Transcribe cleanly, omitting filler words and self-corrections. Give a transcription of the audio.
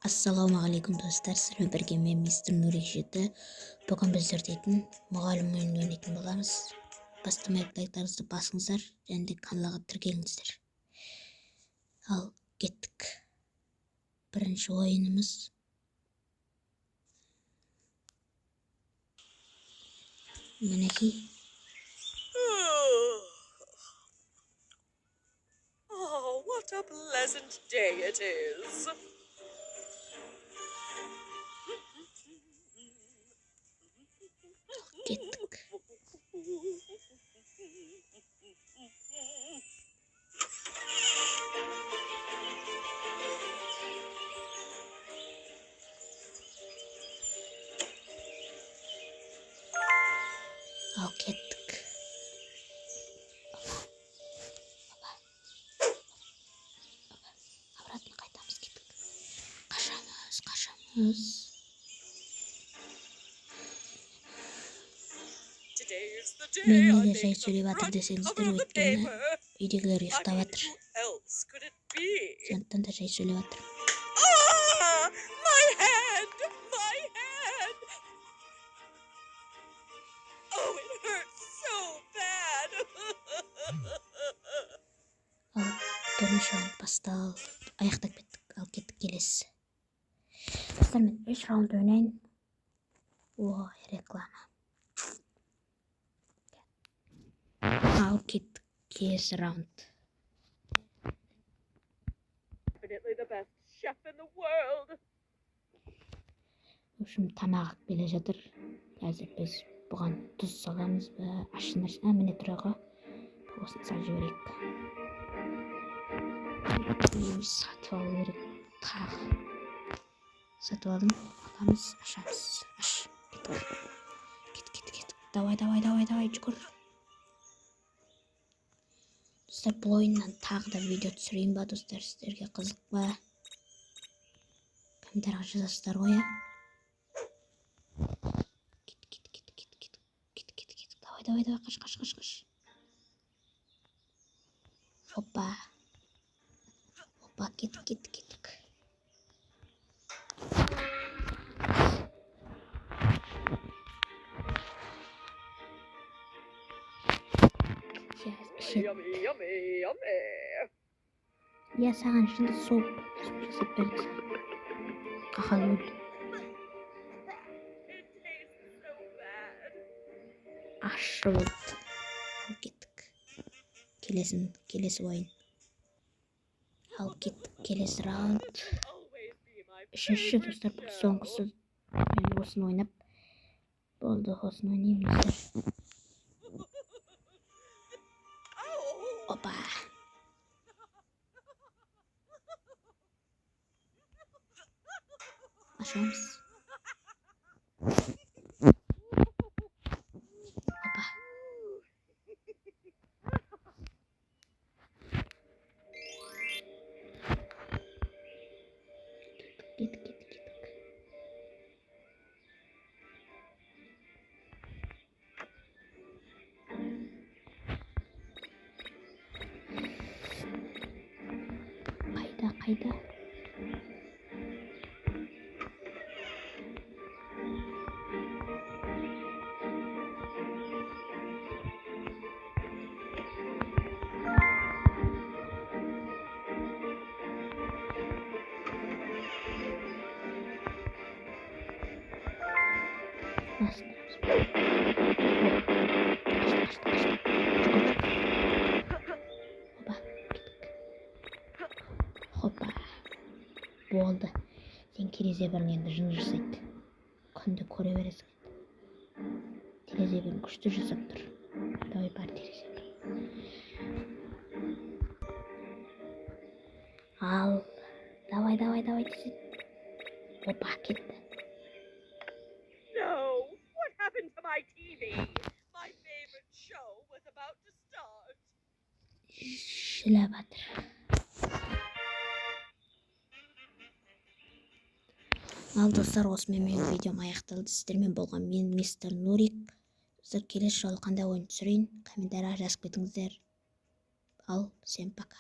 Ассалаумағалейкум, достар! Сіздермен бірге мен, мистер Нурик 7. Бүгін біздер дейтін мұғалім ойынын ойнайтын боламыз. Бастамай лайктарыңызды басыңыздар және де каналға тіркеліңіздер. Ал кеттік. Бірінші ойынымыз мінекей. Oh, what a pleasant day it is. Кеттік. Ал кеттік. Обратно қайтамыз, кеттік. Қашамыз, қашамыз. Мен неге жай сөйлеп жатыр десеңіздер, өйткені үйдегілер ұйықтап жатыр, сондықтан да жай сөйлеп жатыр. Ah, my head! My head! Oh, it hurts so bad. Ал бірінші раунд басталды, аяқтап кеттік. Ал кеттік келесі. Достар, мен үш раунд ойнайын. Ой, реклама. Ал кеттік, келесі раунд. Definitely the best chef in the world. В общем, тамақ алып келе жатыр. Қазір біз бұған тұз саламыз ба, ащы нәрсе. А, міне тұр ғой, осыны салып жіберейік. Сатып алу керек, тағы сатып алдым. Аламыз, ашамыз. Аш, кеттік, кет, кет, кет, давай, давай, давай, давай, жүгір. Достар, бұл ойыннан тағы да видео түсірейін ба? Достар, сіздерге қызық па? Комментарийға жазасыздар ғой, иә. Кет, кет, кет, кет, кет, кет, кет, кет, давай, давай, давай, қаш, қаш, қаш, қаш. Опа, опа, кеттік, кеттік, кеттік. Yummy, yummy, yummy. Иә, саған шынды суп жасап берді. Қақал өл. It tastes so bad. Ащы болды. Ал кеттік. Келесін, келесі ойын. Ал кеттік, келесі раунд. Always be my Үшінші, favorite достар, бұл show. соңғысы. Мен осыны ойнап болды, осыны ойнаймын, достар. Опа. Ашамыз. Опа. Кеттік, кеттік, кеттік. Қайда, қайда? Астырамыз. Қашты, қашты, қашты. Жүгір, жүгір. Опа, кеттік. Хопа. Болды. Сен терезе бірің енді жын жасайды. Күнде көре бересің енді. Терезе бірін күшті жасап тұр. Давай, бар, терезе бір. Ал, давай, давай, давай десе. Опа, кетті. No, what happened to my TV? My favorite show was about to start. Жылап жатыр. Ал достар, осымен менің видеом аяқталды. Сіздермен болған мен, мистер Нурик. Достар, келесі жолы қандай ойын түсірейін, комментарийға жазып кетіңіздер. Ал, всем пока.